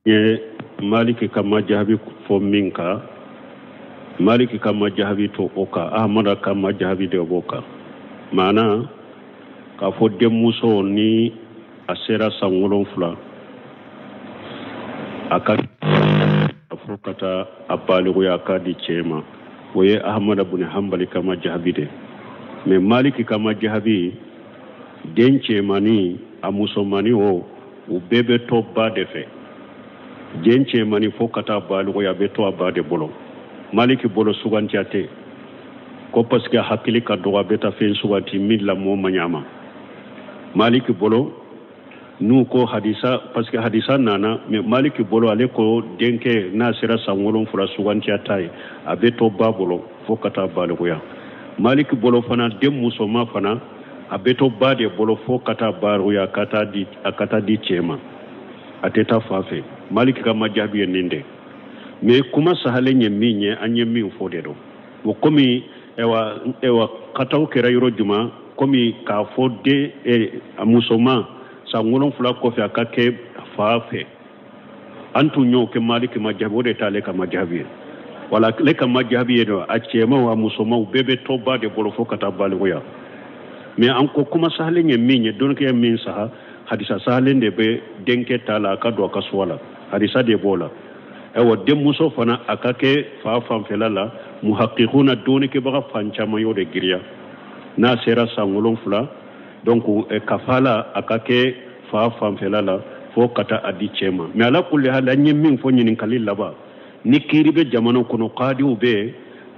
Ye Maliki ka majahabi fɔ min kan, Maliki ka majahabi to o kan, Ahamada ka majahabi de b'o kan. Maana k'a fɔ denmuso ni a sera san 7, a ka fo ka taa a balikuya, a k'a di cɛ ma, o ye Ahamada buni Hanbali ka majahabi de. Mais Maliki ka majahabi, den cɛmani a musomani, o u bɛɛ bɛ to ba de fɛ. Den cɛmani fo ka taa balikuya, a bɛ to a ba de bolo. Maliki bolo, sugantiya tɛ ko parce que hakili ka dɔgɔ, a bɛ taa fɛn suganti min lamɔ ma ɲa ma. Maliki bolo, n'u ko hadisa, parce que hadisa nana, mais Maliki bolo, ale ko denkɛ n'a sera san 7, sugantiya t'a ye, a bɛ to ba bolo fo ka taa balikuya. Maliki bolo fana, den musoma fana, a bɛ to ba de bolo fo ka taa balikuya, a ka taa di cɛ ma, a tɛ taa fa fɛ. Maliki ka majabi ye nin de. Mais kuma sahalen ye min ye, an ye min fɔ de don o. Komi ewa kataw kɛra yɔrɔ juma, komi k'a fɔ den a musoman san 7 kɔfɛ, a ka kɛ fa fɛ, an tun y'o kɛ Maliki majabi, o de t'ale ka majabi ye. Wala ale ka majabi ye don, a cɛmanw a musomanw bɛɛ bɛ to ba de bolo fo ka taa balikuya. Mais an ko kuma sahalen ye min ye, dɔnnikɛ ye min saha, hadisa sahalen de bɛ denkɛ ta la, a ka don a ka suwa la, hadisa de b'o la. Ayiwa, denmuso fana, a ka kɛ fa fanfɛla la, muhakikuna, dɔnnikɛbaga fan caman y'o de giriya. N'a sera san 7, donc kafala, a ka kɛ fa fanfɛla la fo ka taa a di cɛ ma. Mais ala kulli hal, an ye min fɔ ɲininkali laban, ni kiiri bɛ jamana kɔnɔ, kadiw bɛ yen,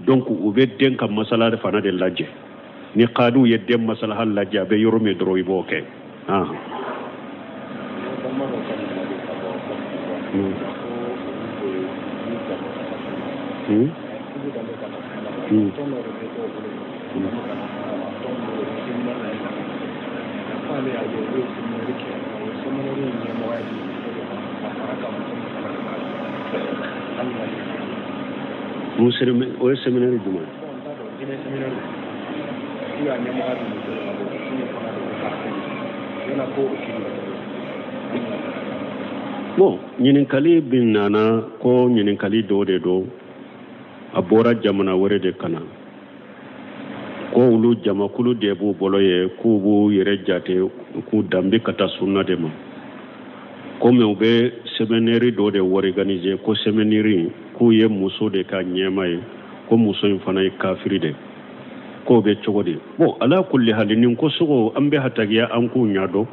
donc u bɛ den ka masala fana de lajɛ. Ni kadiw ye den masalaha lajɛ, a bɛ yɔrɔ min dɔrɔn, i b'o kɛ. O ye séminaire jumɛn? Bon, ɲininkali bin nana ko ɲininkali dɔ de don, a bɔra jamana wɛrɛ de ka na, ko olu jamakulu de b'u bolo ye, k'u b'u yɛrɛ jate k'u danbe ka taa sunna de ma, komi u bɛ séminaire dɔ de organiser, ko séminaire k'u ye muso de ka ɲɛma ye, ko muso in fana ye kafiri de, k'o bɛ cogo di? Bon, ala kulli hali, nin ko sugu, an bɛ hatagiya an k'u ɲɛdɔn.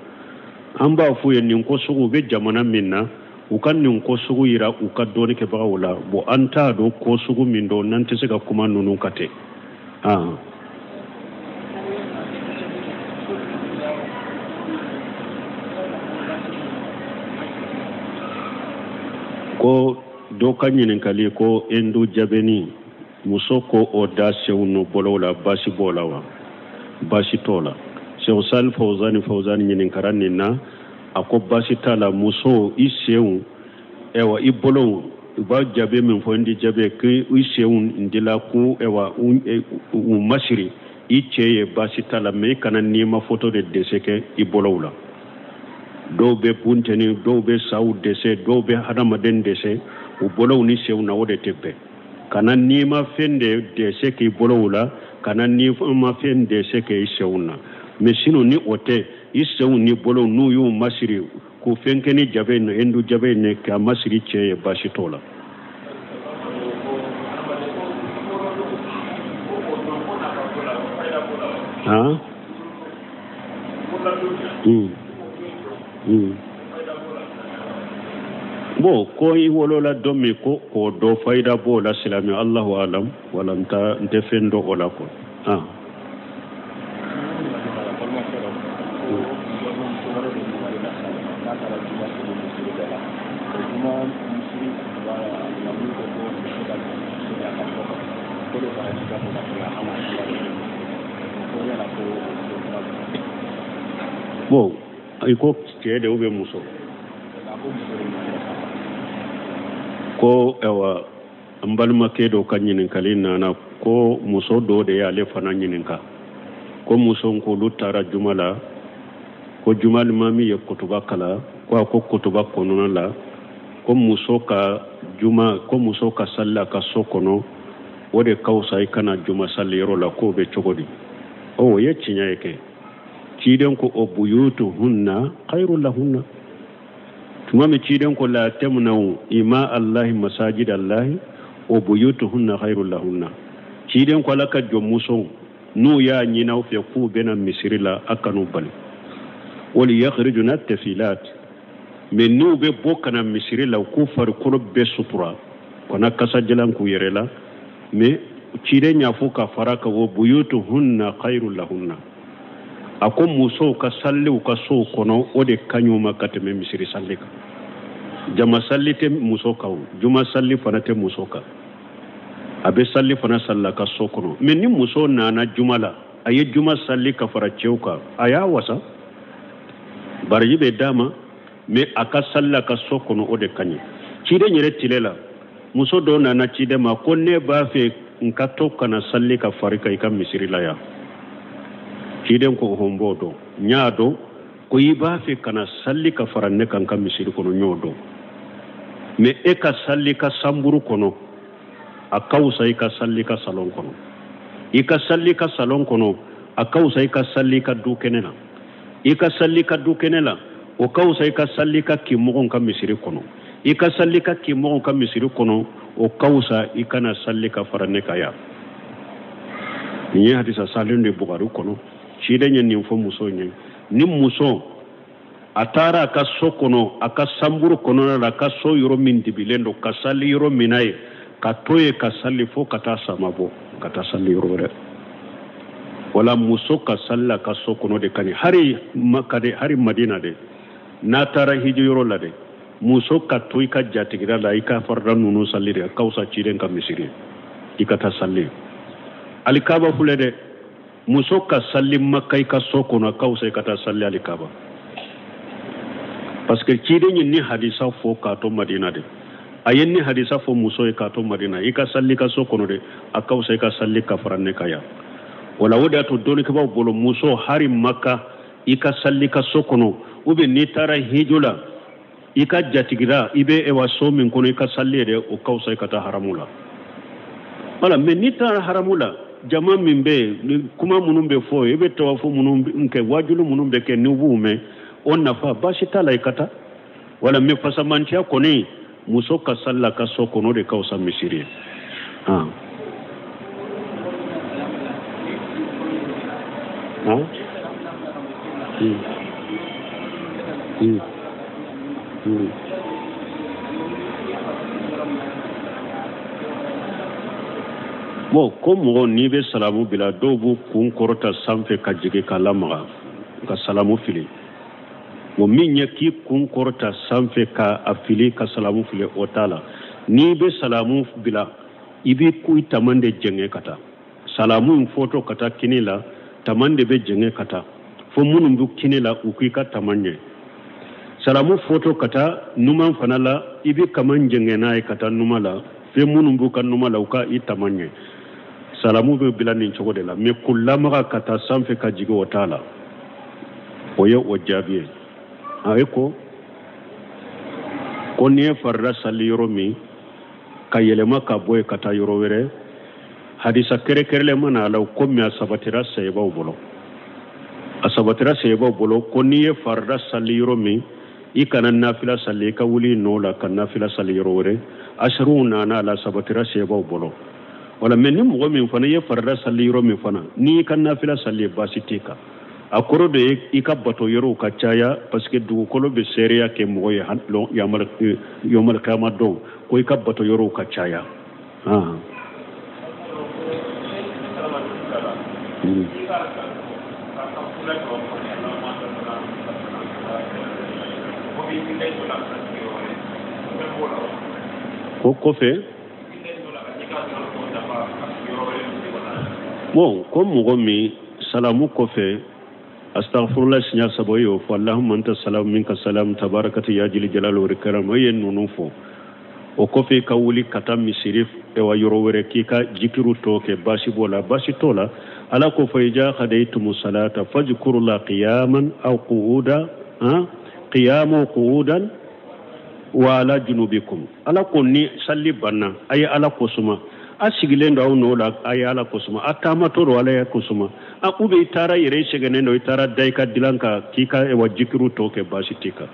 An b'a f'u ye, nin ko sugu u bɛ jamana min na, u ka nin ko sugu yira u ka dɔnnikɛbagaw la. Bon, an t'a dɔn ko sugu min don, n'an tɛ se ka kuma ninnu ka ten. Ah. Ko dɔ ka ɲininkali ko hindu jabeni, muso ko o da senw n'u bolow la, baasi b'o la wa? Baasi t'o la. Seku Sali Fawzani Fawzani ɲininkara nin na, a ko baasi t'a la. Muso, i senw, ɛwa, i bolow, u b'a jabe min fɔ hindi jabe, k'i senw dila k'u, ɛwa, u masiri i cɛ ye, baasi t'a la. Mais i kana nima foto de dessin kɛ i bolow la. Dɔw bɛ bunteni, dɔw bɛ saw dessin, dɔw bɛ hadamaden dessin u bolow ni senw na, o de tɛ bɛn. Kana nima fɛn de dessin k'i bolow la, kana nima fɛn dessin k'i senw na. Mais sinon, ni o tɛ, i senw ni bolow, n'u y'u masiri k'u fɛn kɛ ni jabe in, hindu jabe in, k'a masiri cɛ ye, baasi t'o la. Han. Bon, ko i wolola don min, ko k'o dɔ fayida b'o la silamɛ, Allahu alam, wala n ta n tɛ fɛn dɔn o la quoi. Ah. Bon, i ko cɛ de ou bien muso? Ko ayiwa, an balimakɛ dɔ ka ɲininkali nana ko muso dɔ de y'ale fana ɲininka, ko muso k'olu taara juma la, ko juma limami ye kutuba kala, ko a ko kutuba kɔnɔna la Ko muso ka juma, ko muso ka sali a ka so kɔnɔ, o de ka fisa i ka na juma sali yɔrɔ la, k'o bɛ cogo di? O ye tiɲɛ ye kɛ. Ciden ko o buyutuhunna khairu lahunna. Tuma min ciden ko la tamna'u ima allahi masajid allahi o buyutuhunna khairu lahunna. Ciden ko ala ka jɔnmusow n'u y'a ɲini aw fɛ k'u bɛna misiri la, a kan'u bali. Wali yakhrijuna tafilat, mais n'u bɛ bɔ ka na misiri la, u k'u farikolo bɛɛ sutura, kana kasajalan k'u yɛrɛ la. Mais ciden y'a fɔ ka fara kan o buyutuhunna khairu lahunna. A ko musow ka sali u ka sow kɔnɔ, o de ka ɲi u ma ka tɛmɛ misiri sali kan. Jama sali tɛ muso kan, o juma sali fana tɛ muso kan. A bɛ sali fana sali a ka so kɔnɔ. Mais ni muso nana juma la, a ye juma sali ka fara cɛw kan, a y'a wasa, baraji bɛ d'a ma. Mais a ka sali a ka so kɔnɔ, o de ka ɲi. Ciden yɛrɛ tile la, muso dɔ nana ciden ma ko ne b'a fɛ n ka to ka na sali ka fari kan i ka misiri la yan. Ciden ko hɔn, b'o dɔn, n y'a dɔn ko i b'a fɛ ka na sali ka fara ne kan n ka misiri kɔnɔ, n y'o dɔn. Mais e ka sali ka sanburu kɔnɔ, a ka fisa i ka sali ka salon kɔnɔ. I ka sali ka salon kɔnɔ, a ka fisa i ka sali ka du kɛnɛ la. I ka sali ka du kɛnɛ la, o ka fisa i ka sali ka kinmɔgɔw ka misiri kɔnɔ. I ka sali ka kinmɔgɔw ka misiri kɔnɔ, o ka fisa i kana sali ka fara ne kan yan. Nin ye hadisa salen de Bukari kɔnɔ. Ciden ye nin fɔ muso ye. Ni muso a taara a ka so kɔnɔ, a ka sanburu kɔnɔna la, a ka so yɔrɔ min dibilen don, ka sali yɔrɔ min na ye, ka to yen ka sali fo ka taa sama bɔ, ka taa sali yɔrɔ wɛrɛ. Wala muso ka sali a ka so kɔnɔ de ka ɲi. Hari Maka de, hari Madina de, n'a taara hiji yɔrɔ la de, muso ka to i ka jatigira la, i ka farida ninnu sali de, ka fisa ciden ka misiri i ka taa sali. Alikaba filɛ dɛ, muso ka sali Maka i ka so kɔnɔ, ka fisa i ka taa sali alikaba. Parce que ciden ye ni hadisa fɔ k'a to Madina de, a ye ni hadisa fɔ muso ye k'a to Madina, i ka sali ka so kɔnɔ de, a ka fisa i ka sali ka fara ne kan yan. Wala o de y'a to dɔnnikɛbaaw bolo, muso hari Maka i ka sali ka so kɔnɔ, ou bien n'i taara hijo la, i ka jatigira, i bɛ ewa so min kɔnɔ, i ka sali yɛrɛ, o ka fisa i ka taa haramu la. Wala mais n'i taara haramu la, jama min bɛ yen, kuma minnu bɛ fɔ, i bɛ tawafu minnu kɛ, wajulu minnu bɛ kɛ, n'i b'u mɛn, o nafa baasi t'a la i ka taa. Wala mais fasamantiya kɔni, muso ka sali a ka so kɔnɔ, o de ka fisa misiri ye. Bon, ko mɔgɔ n'i bɛ salamu bila, dɔw b'u kun kɔrɔta sanfɛ ka jigin ka lamaga ka salamu fili. Bon, min ye k'i kun kɔrɔta sanfɛ ka a fili ka salamu fili, o t'a la. N'i bɛ salamu bila, i b'i ku taman de jɛngɛ ka taa. Salamu in fɔtɔ ka taa kini la, taman de bɛ jɛngɛ ka taa fo minnu bɛ kini la, u k'i ka taman ɲɛ. Salamu fɔtɔ ka taa numan fana la, i bɛ kaman jɛngɛ n'a ye ka taa numan la, fɛn minnu b'u ka numan la, u ka i taman ɲɛ. Salamu bɛ bila nin cogo de la, mais k'u lamaga ka taa sanfɛ ka jigin, o t'a la. O ye o jaabi ye. A ye ko n'i ye farida sali yɔrɔ min, ka yɛlɛma ka bɔ yen ka taa yɔrɔ wɛrɛ, hadisa kɛrɛkɛrɛlen ma na a la, komi a sabatira sahabaw bolo. A sabatira sahabaw bolo ko n'i ye farida sali yɔrɔ min, i kana nafila sali, i ka wuli nɔ la ka nafila sali yɔrɔ wɛrɛ. Asiriw nana a la, sabatira sahabaw bolo. Wala mais ni mɔgɔ min fana ye farida sali yɔrɔ min fana, n'i ka nafila sali, baasi t'i kan. A kɔrɔ de ye i ka bato yɔrɔw ka caya, parce que dugukolo bɛ seereya kɛ mɔgɔ ye yomal kiyama don, ko i ka bato yɔrɔw ka caya. Ko kɔfɛ, bon, ko mɔgɔ min salamu kɔfɛ astaghfirullah siɲɛ saba y'o fɔ, allahumma anta salam minka salam tabarakata ya jili jalal wal ikram, o ye ninnu fɔ. O kɔfɛ ka wuli ka taa misiri ewa yɔrɔ wɛrɛ k'i ka jikiru tɔ kɛ, baasi b'o la? Baasi t'o la. Ala ko fa iza qadaytumu salata fadhkurullah qiyaman aw qu'uda, qiyaman qu'udan. Wa ala junubikum, Ala ko ni salli banna a ye Ala kosuma, a sigilen don aw nɔ la a ye Ala kosuma, a taamatɔ don Ala ye kosuma, a ou bien i taara yɛrɛ i sɛgɛnnen don i taara da i ka dilan kan k'i ka wa jikiru tɔ kɛ baasi t'i kan.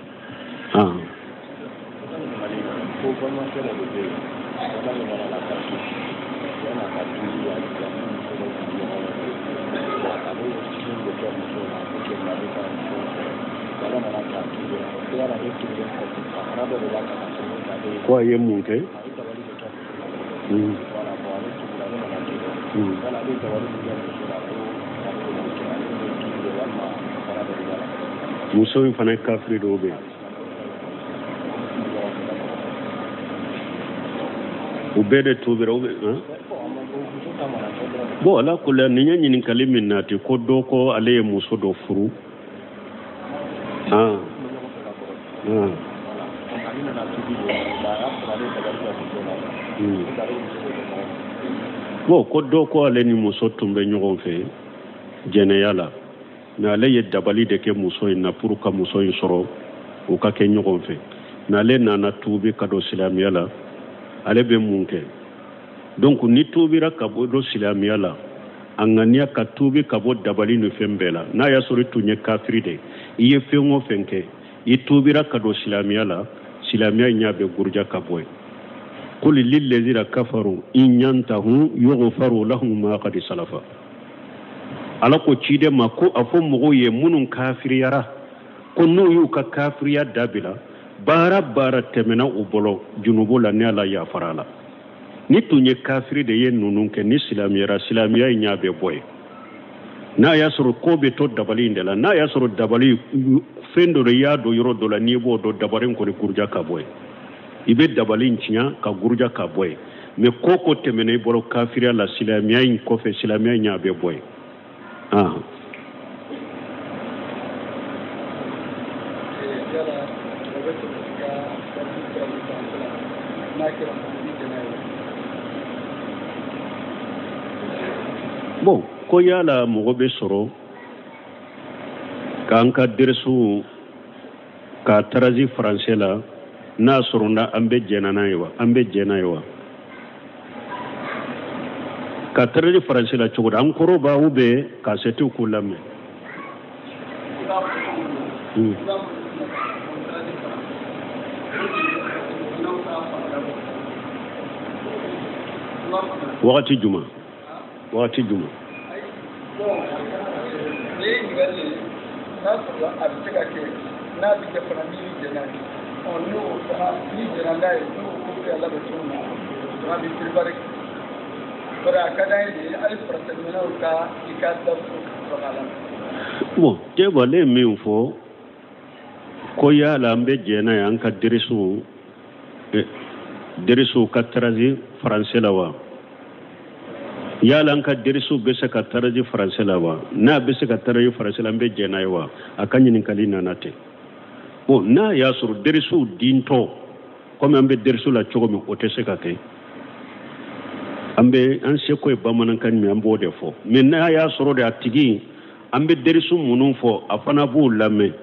Ko a ye mun kɛ? Muso in fana ye kafiri dɔw bɛ yen. U bɛɛ de tubira u bɛ bon ala ko la nin ye ɲininkali min nati ko dɔ ko ale ye muso dɔ furu. Bon ko dɔ ko ale ni muso tun bɛ ɲɔgɔn fɛ jɛnɛya la, mais ale ye dabali de kɛ muso in na pour ka muso in sɔrɔ u ka kɛ ɲɔgɔn fɛ, mais ale nana tuubi ka don silamɛya la, ale bɛ mun kɛ? Donc ni tuubira ka bɔ don silamɛya la, a ŋaniya ka tuubi ka bɔ dabali ni fɛn bɛɛ la. N'a y'a sɔrɔ i tun ye kafiri de, i ye fɛn o fɛn kɛ, i tuubira ka don silamɛya la, silamɛya in y'a bɛɛ guruja ka bɔ yen. Qul lillazina kafaru in yantahu yughfaru lahum ma qad salafa. Ala ko ciden ma ko a fɔ mɔgɔw ye minnu kafiriyara ko n'u y'u ka kafiriya dabila, baara baara tɛmɛna u bolo junubu la, ni Ala yafara la. Ni tun ye kafiri de ye ninnu kɛ, ni silamɛyara, silamɛya in y'a bɛɛ bɔ yen. N'a y'a sɔrɔ ko bɛ to dabali in de la, n'a y'a sɔrɔ dabali fɛn dɔ de y'a don yɔrɔ dɔ la, n'i b'o dɔn dabali in kɔni guruja ka bɔ yen, i bɛ dabali in tiɲɛ ka guruja ka bɔ yen. Mais ko ko tɛmɛna i bolo kafiriya la, silamɛya in kɔfɛ, silamɛya in y'a bɛɛ bɔ yen. Bon ko yala mɔgɔ bɛ sɔrɔ k'an ka deresiw ka tarazi faransɛ la, n'a sɔrɔ na an bɛ jɛn n'a ye wa? An bɛ jɛn n'a ye wa? Ka tarazi faransɛ la cogo di? An kɔrɔ b'a ou bien kasɛtiw k'u lamɛn? Wagati jumɛn? Wagati jumɛn? N'a sɔrɔ a bɛ se ka kɛ, n'a bɛ kɛ fana n'i jɛnna ye, ɔ n'o fana n'i jɛnna n'a ye, n'o ko bɛ labɛn cogo min na, fana bɛ préparer. Bari a ka d'an ye de hali farafin ka i ka da so ka sɔrɔ k'a lamɛn. Bon Jɛba, ale ye min fɔ ko yala an bɛ jɛn n'a ye an ka deresiw ka tarazi faransɛ la wa? Yala an ka deresiw bɛ se ka taraji faransɛ la wa? N'a bɛ se ka taraji faransɛ la, an bɛ jɛn n'a ye wa? A ka ɲininkali nana ten. Bon n'a y'a sɔrɔ deresiw dintɔ komi an bɛ deresiw la cogo min, o tɛ se ka kɛ. An bɛ an seko ye bamanankan min, an b'o de fɔ. Mais n'a y'a sɔrɔ de a tigi an bɛ deresiw minnu fɔ, a fana b'u lamɛn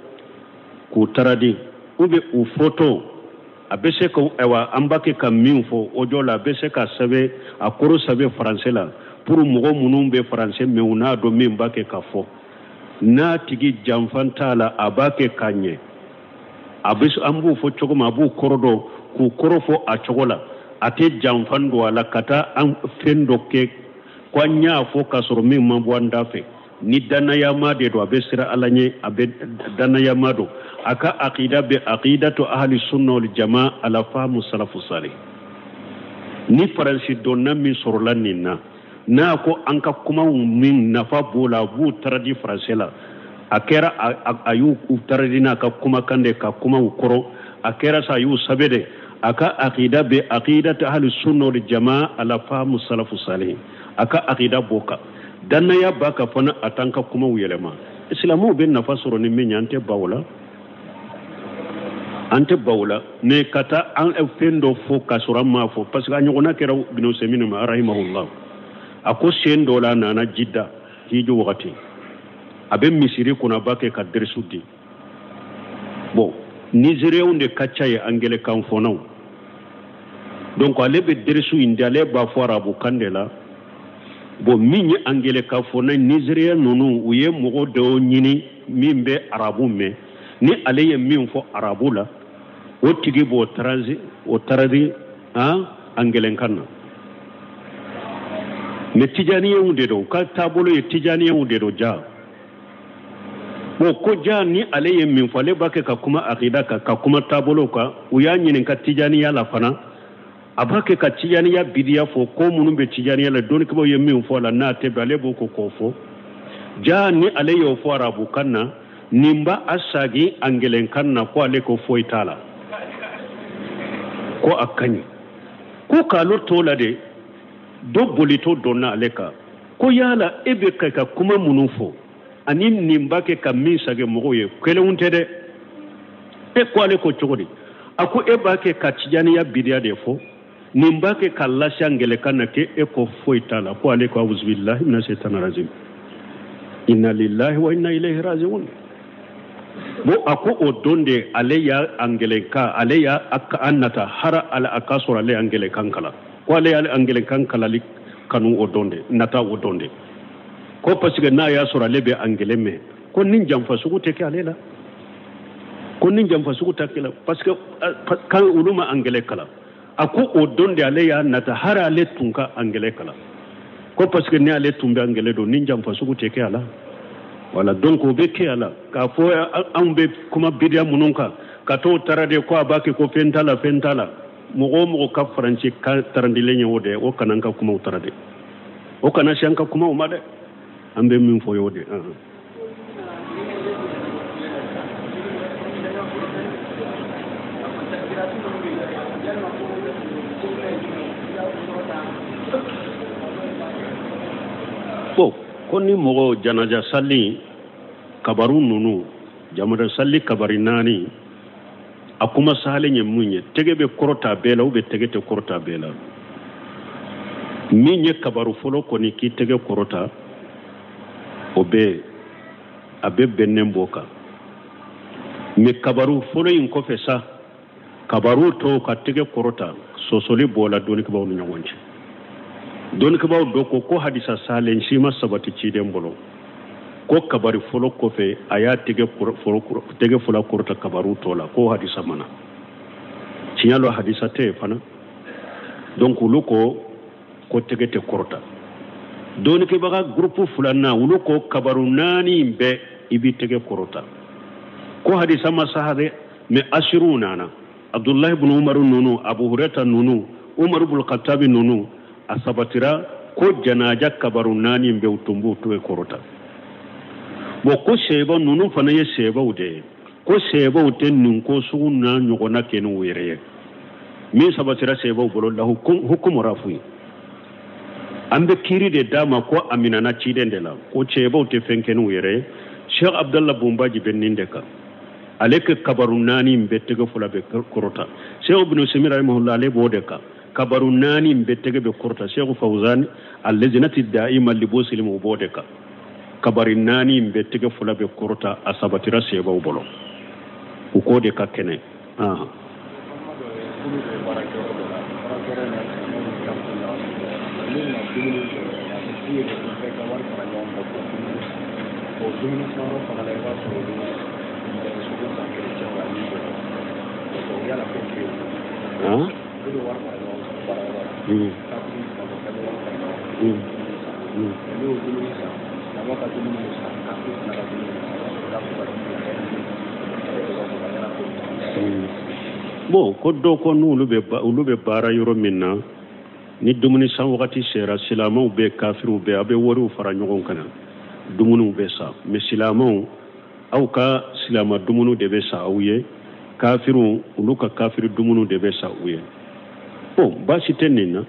k'u taradi ou bien u fɔtɔ, a bɛ se ka ayiwa an b'a kɛ ka min fɔ o jɔ la, a bɛ se ka sɛbɛn a kɔrɔ sɛbɛn faransɛ la pour mɔgɔ minnu bɛ faransɛ mɛn u n'a dɔn min b'a kɛ ka fɔ. N'a tigi janfan t'a la, a b'a kɛ ka ɲɛ, a bɛ an b'o fɔ cogo min, a b'u kɔrɔ dɔn k'u kɔrɔ fɔ a cogo la, a tɛ janfan don a la ka taa an fɛn dɔ kɛ ko an y'a fɔ k'a sɔrɔ min ma bɔ an da fɛ. Ni danayama de don, a bɛ siran Ala ɲɛ, a bɛ danayama don, a ka aqida bɛ aqidatu ahli sunna wal jamaa ala fahmu salafu salih. Ni faransi dɔnna min sɔrɔla nin na, n'a ko an ka kumaw min nafa b'o la, a b'u taradi faransɛ la, a kɛra a y'u taradi n'a ka kumakan de ka kumaw kɔrɔ, a kɛra sa a y'u sɛbɛn de, a ka aqida bɛ aqidatu ahli sunna wal jamaa ala fahmu salafu salih, a ka aqida b'o kan, danaya b'a kan fana, a t'an ka kumaw yɛlɛma. Silamɛw bɛ nafa sɔrɔ ni min ye, an tɛ ban o la, an tɛ ban o la. Mais ka taa an fɛn dɔ fɔ k'a sɔrɔ an m'a fɔ, parce que a ɲɔgɔnna kɛra Ibn Usaymin ma rahimahullah. A ko sen dɔ la a nana Jida hiji wagati, a bɛ misiri kɔnɔ, a b'a kɛ ka deresiw di. Bon Nizeriyaw de ka ca ye angɛlɛkan fɔnaw. Donc ale bɛ derisu in di, ale b'a fɔ arabukan de la. Bon, min ye angɛlɛkan fɔna Nizeriya ninnu, u ye mɔgɔ dɔw ɲini min bɛ arabu mɛn, ni ale ye min fɔ arabu la, o tigi b'o traduit, o traduit angɛlɛkan na. Mais tijaniyew de don, u ka taabolo ye tijaniyew de don ja. Bon, ko ja ni ale ye min fɔ, ale b'a kɛ ka kuma akida kan, ka kuma taabolo kan. U y'a ɲininka tijaniya la fana, a b'a kɛ ka tijaniya bidiya fɔ, ko minnu bɛ tijaniya la, dɔnnikɛbaaw ye min fɔ a la n'a tɛ bɛn, ale b'o ko k'o fɔ. Ja ni ale y'o fɔ arabukan na, nin b'a a sagin angɛlɛnkan na, ko ale ko foyi t'a la, ko a ka ɲi. Ko k'ale t'o la de, dɔ bolitɔ donna ale kan, ko yala e bɛ ka kuma minnu fɔ ani nin b'a kɛ ka min sage mɔgɔw ye, kelenw tɛ dɛ. E ko ale ko cogo di? A ko e b'a kɛ ka tijaniya bidiya de fɔ, nin b'a kɛ ka lase angɛlɛkan na, k'e ko foyi t'a la. Ko ale ko awuzubilahi mina shaitani rajim, inna lillahi wa inna ilayhi rajiun. Bon, a ko o don de ale y'a angɛlɛkan, ale y'a a nata hara ala a ka sɔrɔ ale angɛlɛkan kalan, ko ale y'a angɛlɛkan kalali kanu o don de, nata o don de, ko parce que n'a y'a sɔrɔ ale bɛ angɛlɛ mɛn, ko ni janfa sugu tɛ kɛ ale la, ko ni janfa sugu tɛ kɛ la, parce que kan olu ma angɛlɛ kalan. A ko o don de ale y'a nata hara ale tun ka angɛlɛ kalan, ko parce que ni ale tun bɛ angɛlɛ don, ni janfa sugu tɛ kɛ a la. Voilà, donc o bɛ kɛ a la k'a fɔ anw bɛ kuma bidiya minnu kan, ka t'o tara de ko a b'a kɛ ko fɛn t'a la, fɛn t'a la. Mɔgɔ o mɔgɔ ka faransi kan tarandilen ye o de ye, o kana an ka kumaw tara de, o kana se an ka kumaw ma dɛ. An bɛ min fɔ y'o de. Bon, ko ni mɔgɔ janaja sali kabaru ninnu, jamana sali kabari naani, a kuma sahalen ye mun ye? Tɛgɛ bɛ kɔrɔta bɛɛ la ou bien tɛgɛ tɛ kɔrɔta bɛɛ la? Min ye kabaru fɔlɔ kɔni k'i tɛgɛ kɔrɔta, o bɛ a bɛ bɛnnen b'o kan. Mais kabaru fɔlɔ in kɔfɛ sa, kabaru tɔw ka tɛgɛ kɔrɔta, sɔsɔli b'o la dɔnnikɛbaaw ni ɲɔgɔn cɛ. Dɔnnikɛbaaw dɔ ko ko hadisa salen si ma sabati ciden bolo, ko kabari fɔlɔ kɔfɛ a y'a tɛgɛ fɔlɔ kɔrɔta kabaru tɔ la, ko hadisa mana tiɲɛ lɔ, hadisa tɛ yen fana. Donc olu ko ko tɛgɛ tɛ kɔrɔta. Dɔnnikɛbaga gurupu filanan, olu ko kabaru naani bɛɛ i b'i tɛgɛ kɔrɔta, ko hadisa ma saha dɛ, mais asiruw nana, Abdullahi ibn Umar ninnu, Abu Hurairah ninnu, Umar ibn Khattabi ninnu, a sabatira ko janaja kabaru naani bɛɛ u tun b'u tɛgɛ kɔrɔta. Bon, ko sɛbaw ninnu fana ye sɛbaw de ye, ko sɛbaw tɛ nin ko sugu n'a ɲɔgɔnna kɛ n'u yɛrɛ ye. Min sabatira sɛbaw bolo, lahu hukumu rafu ye, an bɛ kiiri de d'a ma ko a minɛna ciden de la, ko cɛbaw tɛ fɛn kɛ n'u yɛrɛ ye. Cheikh Abdallah Bunbaji bɛ nin de kan, ale ke kabaru naani bɛ tɛgɛ fila bɛ kɔrɔta. Cheikh Ibn Usaymin rahimahullah ale b'o de kan, kabaru naani bɛ tɛgɛ bɛ kɔrɔta. Cheikh Fawzan al-lajnati da'ima li Muslim o b'o de kan, kabari naani bɛ tɛgɛ fila bɛ kɔrɔta, a sabatira sebaw bolo, u k'o de ka kɛnɛ. Bon, ko dɔw ko n'olu bɛ olu bɛ baara yɔrɔ min na, ni dumuni san wagati sera, silamɛw bɛ kafiriw bɛ, a bɛ wariw fara ɲɔgɔn kan, dumuniw bɛ san. Mais silamɛw, aw ka silamɛ dumuniw de bɛ san aw ye, kafiriw olu ka kafiri dumuniw de bɛ san u ye. Bon, baasi tɛ nin na,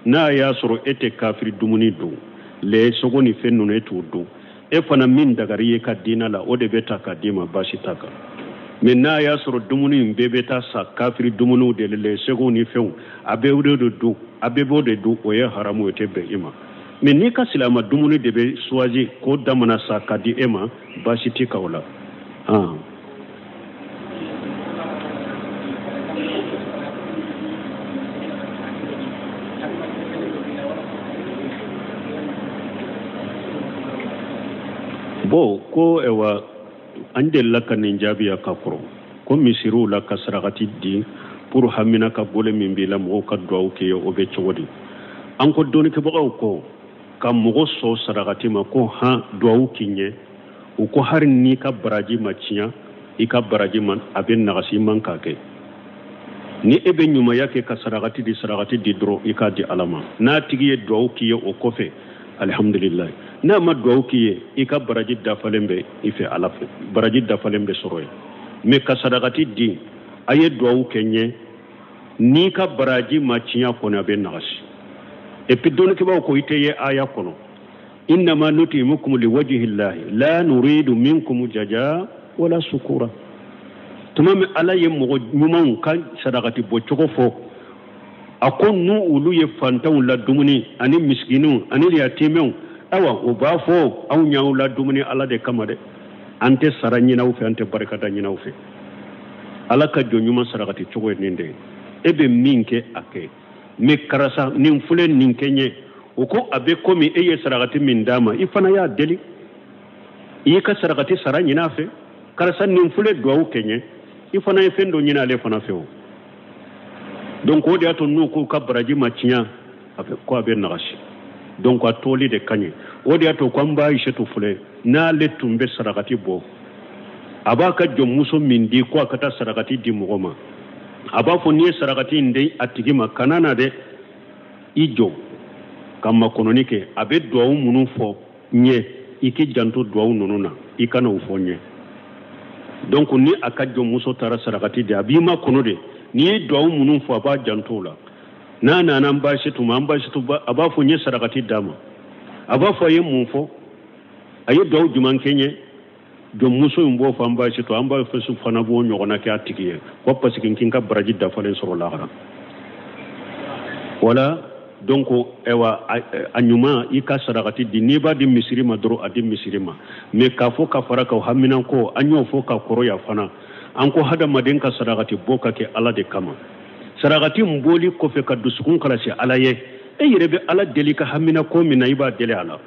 n'a y'a sɔrɔ e tɛ kafiri dumuni dun, lɛ sogo ni fɛn ninnu e t'o dun, e fana min dagari ye ka diinɛ la, o de bɛ ta ka d'i ma, baasi t'a kan. Mais n'a y'a sɔrɔ dumuni in bɛɛ bɛ taa sa kafiri dumuniw de la, sɛgɛw ni fɛnw, a bɛ o de dun, a bɛɛ b'o de dun, o ye haramu ye, o tɛ bɛn i ma. Mais n'i ka silamɛ dumuni de bɛ choisi k'o damana sa ka di e ma, baasi t'i kan o la. Bon, ko ewa an delila ka nin jaabi ya ka kɔrɔ ko misiriw la ka sarakati di pour hamina ka gole min b'i la mɔgɔw ka duwawu kɛ ye, o bɛ cogo di? An ko dɔnnikɛbagaw ko ka mɔgɔ sɔn sarakati ma ko han duwawu k'i ɲɛ, u ko hali n'i ka baraji ma tiɲɛ, i ka baraji ma a bɛ nagasi, i man k'a kɛ. Ni e bɛ ɲumanya kɛ ka sarakati di, sarakati di dɔrɔn i k'a di Ala ma. N'a tigi ye duwawu k'i ye o kɔfɛ, alihamudulilayi. N'a ma duwawu k'i ye, i ka baraji dafalen bɛ i fɛ Ala fɛ, baraji dafalen bɛ sɔrɔ yen. Mais ka sarakati di, a ye duwawu kɛ n ye, n'i ka baraji ma tiɲɛ kɔni a bɛ nagasi. Et puis dɔnnikɛbaaw ko i tɛ ye aya kɔnɔ, innama nutimukum liwajhillahi la nuridu minkum jaja wala sukura. Tuma min Ala ye mɔgɔ ɲumanw ka sarakati bɔ cogo fɔ, a ko n'u olu ye fantanw ladumuni ani misikiniw ani yatimɛw, ayiwa u b'a fɔ anw y'aw ladumuni Ala de kama dɛ, an tɛ sara ɲini aw fɛ, an tɛ barikada ɲini aw fɛ. Ala ka jɔn ɲuman sarakati cogo ye nin de ye. E bɛ min kɛ a kɛ, mais karisa nin filɛ nin kɛ n ye, o ko a bɛ komi e ye sarakati min d'a ma, i fana y'a deli, i y'i ka sarakati sara ɲini a fɛ. Karisa nin filɛ duwawu kɛ n ye, i fana ye fɛn dɔ ɲini ale fana fɛ o. Donc o de y'a to n'u k'u ka baraji ma tiɲɛ, a bɛ ko a bɛ nagasi. Donc a tɔli de ka ɲi. O de y'a to ko an b'a Ayisetu filɛ, n'ale tun bɛ sarakati bɔ, a b'a ka jɔnmuso min di ko a ka taa sarakati di mɔgɔ ma, a b'a fɔ n'i ye sarakati in di a tigi ma, kana na dɛ, i jɔ ka makɔnɔni kɛ. A bɛ duwawu minnu fɔ n ye, i k'i janto duwawu ninnu na, i kana o fɔ n ye. Donc ni a ka jɔnmuso taara sarakati di, a b'i makɔnɔ de, n'i ye duwawu minnu fɔ a b'a janto o la. N'a nana an baasi ma, an baasi a b'a fɔ n ye sarakati d'a ma, a b'a fɔ a ye mun fɔ, a ye duwawu jumɛn kɛ n ye. Jɔnmuso in b'o fɔ an baasi to, an baasi fana b'o ɲɔgɔnna kɛ a tigi ye, ko parce que n k'i ka baraji dafalen sɔrɔ lahara. Wala donc ayiwa a ɲuman i ka sarakati di, n'i b'a di misiri ma dɔrɔn a di misiri ma. Mais k'a fɔ ka fara kan hamina ko, an y'o fɔ ka kɔrɔ yan fana, an ko hadamaden ka sarakati bɔ ka kɛ Ala de kama. Sarakati n bɔli kɔfɛ ka dusukun kalasi Ala ye, e yɛrɛ bɛ Ala deli ka hamina ko min na, i b'a deli a la.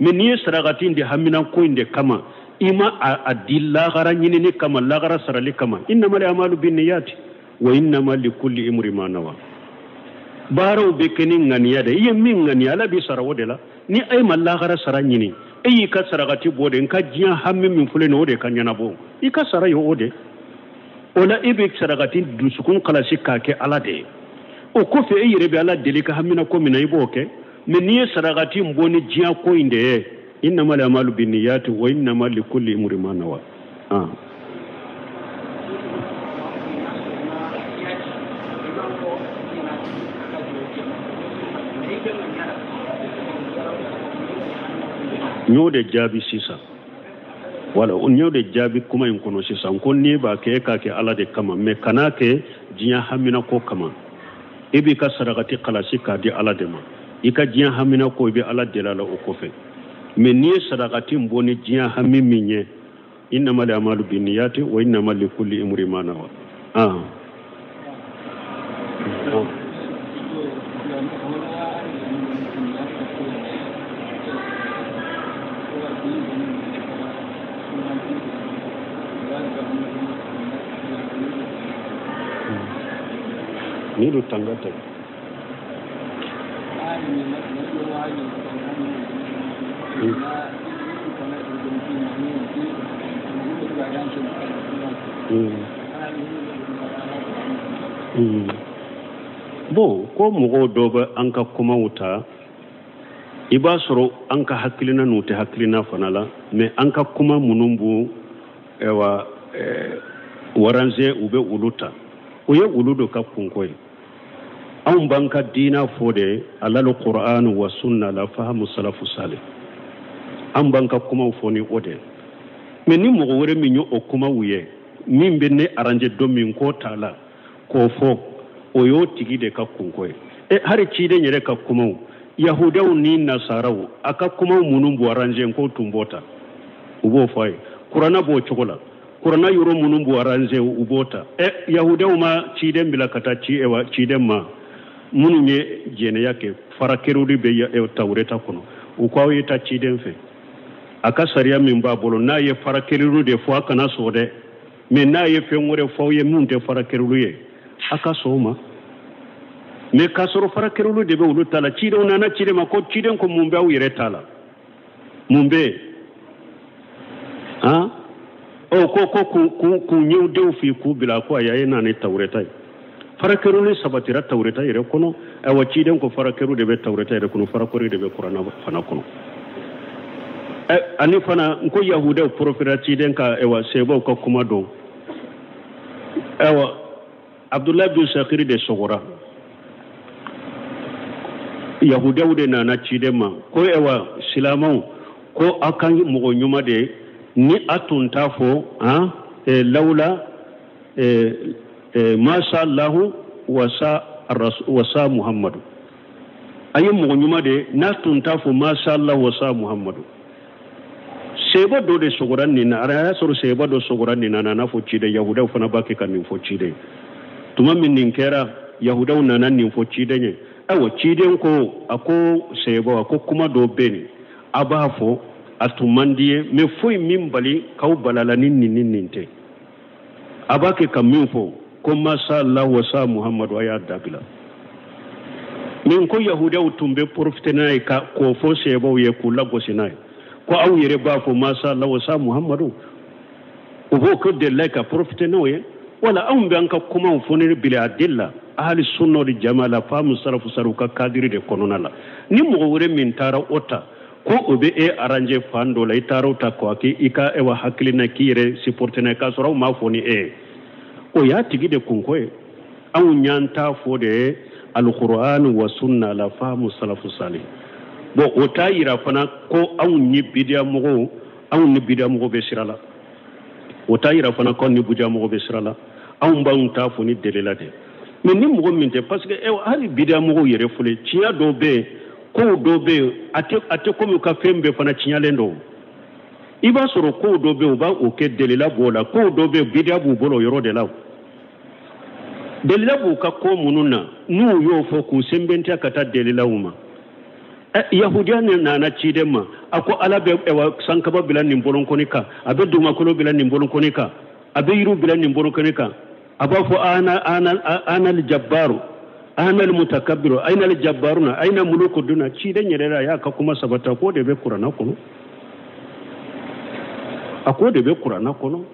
Mais n'i ye sarakati in di hamina ko in de kama, i ma a di lahara ɲinini kama, lahara sarali kama. Innamal a'malu binniyati wa innama likulli imrin ma nawa. Baaraw bɛ kɛ ni ŋaniya de ye, i ye min ŋaniya Ala b'i sara o de la. Ni e ma lahara sara ɲini, e y'i ka sarakati bɔ de, n ka diɲɛ hami min filɛ nin ye o de ka ɲɛnabɔ, i ka sara ye o de. O la e bɛ sarakati dusukun kalasi k'a kɛ Ala de ye. O kɔfɛ e yɛrɛ bɛ Ala deli ka hamina ko min na, i b'o kɛ. Mais n'i ye sarakati in bɔ ni diɲɛ ko in de ye, innamal a'malu binniyati wa innama likulli imrin ma nawa. N y'o de jaabi sisan, wala n y'o de jaabi kuma in kɔnɔ sisan, ko n'i b'a kɛ e k'a kɛ Ala de kama, mais kan'a kɛ diɲɛ hamina ko kama. E b'i ka sarakati kalasi k'a di Ala de ma, i ka diɲɛ hamina ko i bɛ Ala deli a la o kɔfɛ. Mais n'i ye sarakati bɔ ni diɲɛ hami min ye, innamal a'malu binniyati wa innama likulli imrin ma nawa. Ni do tanga tɛ. Bon, ko mɔgɔw dɔw bɛ an ka kumaw ta, i b'a sɔrɔ an ka hakilina n'u tɛ hakilina fana la, mais an ka kuma minnu b'u ayiwa waranze, u bɛ olu ta, o ye olu de ka kunko ye. Anw b'an ka diina fɔ de alal Qur'an wa sunna la fahamu salafu salih, an b'an ka kumaw fɔ ni o de. Mais ni mɔgɔ wɛrɛ min ye o kumaw ye, min bɛ ne arranger don min k'o t'a la k'o fɔ, o y'o tigi de ka kunko ye. E hali ciden yɛrɛ ka kumaw, yahudaw ni nasaraw, a ka kumaw minnu b'u arranger k'o tun b'o ta, u b'o fɔ a ye. Kuranna b'o cogo la, kuranna yɔrɔ minnu b'u arranger u b'o ta. Yahudaw ma ciden bila ka taa ci ciden ma minnu ye jɛnɛya kɛ, fara kerudi bɛ tawureta kɔnɔ, u ko aw ye taa ciden fɛ. A ka sariya min b'a bolo, n'a ye farakerelu de fɔ, a kana sɔn dɛ. Mais n'a ye fɛn wɛrɛ fɔ aw ye min tɛ farakerelu ye, a ka sɔn o ma. Mais k'a sɔrɔ farakerelu de bɛ olu ta la, cidenw nana ciden ma ko ciden ko mun bɛ aw yɛrɛ ta la, mun bɛ yen? Han, ɔ ko ko k'u ɲɛw denw f'i k'u bila, ko ayi, a ye na ni tawureta ye. Farakerelu sabatira tawureta yɛrɛ kɔnɔ. Ayiwa, ciden ko farakeru de bɛ tawureta yɛrɛ kɔnɔ, farakeru de bɛ kuranna fana kɔnɔ. Ani fana n ko yahudaw porofira ciden ka ayiwa sebaw ka kuma dɔn. Ayiwa, Abdulayi bin Sakiri de sɔgɔra, yahudaw de nana ciden ma ko ayiwa silamɛw ko aw ka mɔgɔ ɲuman de ni a tun t'a fɔ han lawula masha Allahu wasa Muhammadu, a ye mɔgɔ ɲuman de n'a tun t'a fɔ masha Allah wasa Muhammadu. Seba dɔ de sɔgɔra nin na, a y'a sɔrɔ seba dɔ sɔgɔra nin na, a nana fɔ ciden, yahudaw fana b'a kɛ ka nin fɔ ciden. Tuma min nin kɛra, yahudaw nana nin fɔ ciden ye. Ayiwa, ciden ko, a ko seba, a ko kuma dɔ bɛ nin a b'a fɔ a tun man di ye, mais foyi min bali k'aw balala ni nin ni nin tɛ. A b'a kɛ ka min fɔ ko masha Allah wasa Muhammadu, a y'a dabila. Min ko yahudaw tun bɛ profiter n'a ye ka k'o fɔ sebaw ye k'u lagosi n'a ye ko aw yɛrɛ b'a fɔ masha Allah wasa Muhammadu, u b'o kɛ delila ka profiter n'o ye. Wala anw bɛ an ka kumaw fɔ ni bila adilla ahli sunna wal jamaa la faamu sarafu saru ka kadiri de kɔnɔna la. Ni mɔgɔ wɛrɛ min taara o ta ko o bɛ e arranger fan dɔ la, i taara o ta k'o kɛ i ka ewa hakilina k'i yɛrɛ supporter n'a ye k'a sɔrɔ aw m'a fɔ ni e ye, o y'a tigi de kunko ye. Anw y'an ta fɔ de ye alquran wa sunna la faamu salafu salih. Bon, o t'a yira fana ko anw ni bidiya mɔgɔw, anw ni bidiya mɔgɔw bɛ sira la. O t'a yira fana ko anw ni bidiya mɔgɔw bɛ sira la. Anw b'anw ta fɔ ni delila de. Mais ni mɔgɔ min tɛ, parce que hali bidiya mɔgɔw yɛrɛ filɛ, tiɲɛ dɔw bɛ yen, kow dɔw bɛ yen, a tɛ komi u ka fɛn bɛɛ fana tiɲɛlen don. I b'a sɔrɔ kow dɔw bɛ yen, u b'a o kɛ delila b'o la, kow dɔw bɛ yen, bidiya b'u bolo o yɔrɔ de la. Delila b'u ka ko minnu na, n'u y'o fɔ k'u sɛnbɛntiya ka taa delilaw ma. Yahudiya ne nana ciden ma, a ko Ala bɛ sankaba bila nin bolonkɔni kan, a bɛ dugumakolo bila nin bolonkɔni kan, a bɛ yiriw bila nin bolonkɔni kan, a b'a fɔ ana ana ana al-jabbaru ana al-mutakabbiru aina al-jabbaruna aina muluku duna. Ciden yɛrɛ la a y'a ka kuma sabata, k'o de bɛ kuranna kɔnɔ, a k'o de bɛ kuranna kɔnɔ.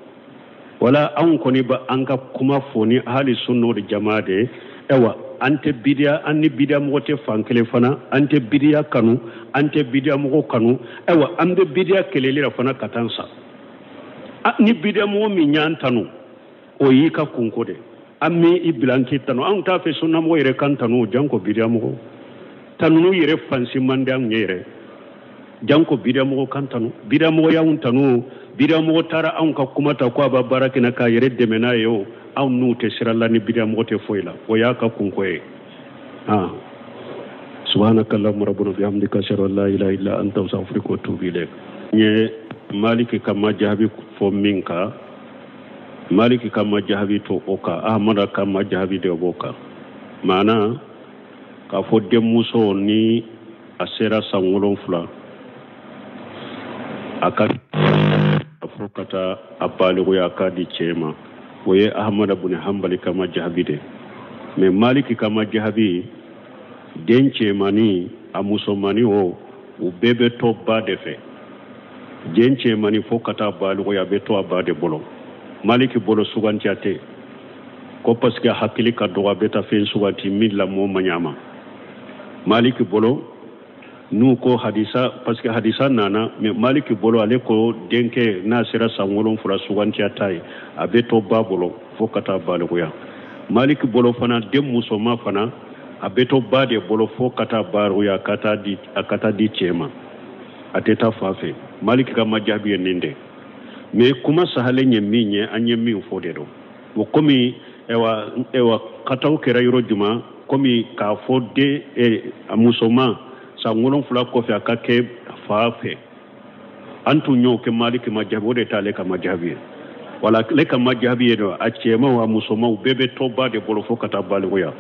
Wala anw kɔni bɛ an ka kuma fɔ ni hali sunna wal jamaa de ye. Ayiwa, an tɛ bidiya, an ni bidiya mɔgɔ tɛ fan kelen fana, an tɛ bidiya kanu, an tɛ bidiya mɔgɔ kanu. Ayiwa, an bɛ bidiya kɛlɛli la fana ka taa sa. Ni bidiya mɔgɔ min y'an tanu, o y'i ka kunko de. An bɛ i bila an k'i tanu. Anw t'a fɛ sunnamɔgɔ yɛrɛ kan tanu, janko bidiya mɔgɔ. Tanunu yɛrɛ fansi man di anw ye yɛrɛ, janko bidiya mɔgɔ kan tanu. Bidiya mɔgɔ y'anw tanu, bidiya mɔgɔ taara anw ka kuma ta ko a b'a baara kɛ na k'a yɛrɛ dɛmɛ n'a ye o, anw n'u tɛ sira la ni bidiya mɔgɔ tɛ foyi la, o y'a ka kunko ye. Subhanaka Allahumma rabbana bihamdika ashhadu an la ilaha illa anta astaghfiruka wa atubu ilayk. N ye Maliki ka majahabi fɔ min kan, Maliki ka majahabi to o kan, Ahmada ka majahabi de b'o kan. Maana k'a fɔ denmuso ni a sera san 7, a ka fo ka taa a balikuya k'a di cɛ ma, o ye Ahmada bun Hanbali ka majahabi de. Mais Maliki ka majahabi, den cɛmani a musomani o, u bɛɛ bɛ to ba de fɛ. Den cɛmani fo ka taa balikuya, a bɛ to a ba de bolo. Maliki bolo sugantiya tɛ ko parce que hakili ka dɔgɔ, a bɛ taa fɛn suganti min lamɔ man ɲa ma. Maliki bolo n'u ko hadisa, parce que hadisa nana, mais Maliki bolo ale ko denkɛ n'a sera san 7 sugantiya t'a ye, a bɛ to ba bolo fo ka taa balikuya. Maliki bolo fana den musoma fana a bɛ to ba de bolo fo ka taa balikuya, a ka taa di cɛ ma, a tɛ taa fa fɛ. Maliki ka majabi ye nin de. Mais kuma sahalen ye min ye, an ye min fɔ de don. O komi ewa kataw kɛra yɔrɔ juma, komi k'a fɔ den a musoma san 7 kɔfɛ a ka kɛ fa fɛ, an tun y'o kɛ Maliki majabi, o de t'ale ka majabi ye. Wala ale ka majabi ye dɔn, a cɛmaw a musomaw bɛɛ bɛ to ba de bolo fo ka taa balikuya.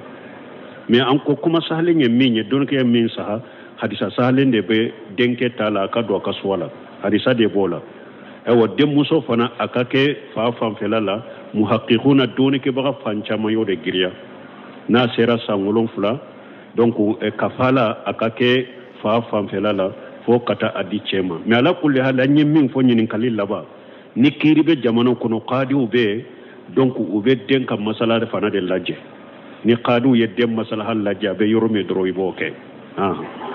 Mais an ko kuma sahalen ye min ye, dɔnnikɛ ye min saha, Hadisa sahalen de bɛ denkɛ ta la a ka don a ka suwa la, hadisa de b'o la. Ayiwa, denmuso fana a ka kɛ fa fanfɛla la, muhakikuna dɔnnikɛbaga fan caman y'o de giriya. N'a sera san 7, donc kafala a ka kɛ fa fanfɛla la fo ka taa a di cɛ ma. Mais ala kulli hal, an ye min fɔ ɲininkali laban, ni kiiri bɛ jamana kɔnɔ, kadiw bɛ yen, donc u bɛ den ka masala fana de lajɛ. Ni kadiw ye den masalaha lajɛ, a bɛ yɔrɔ min dɔrɔn, i b'o kɛ.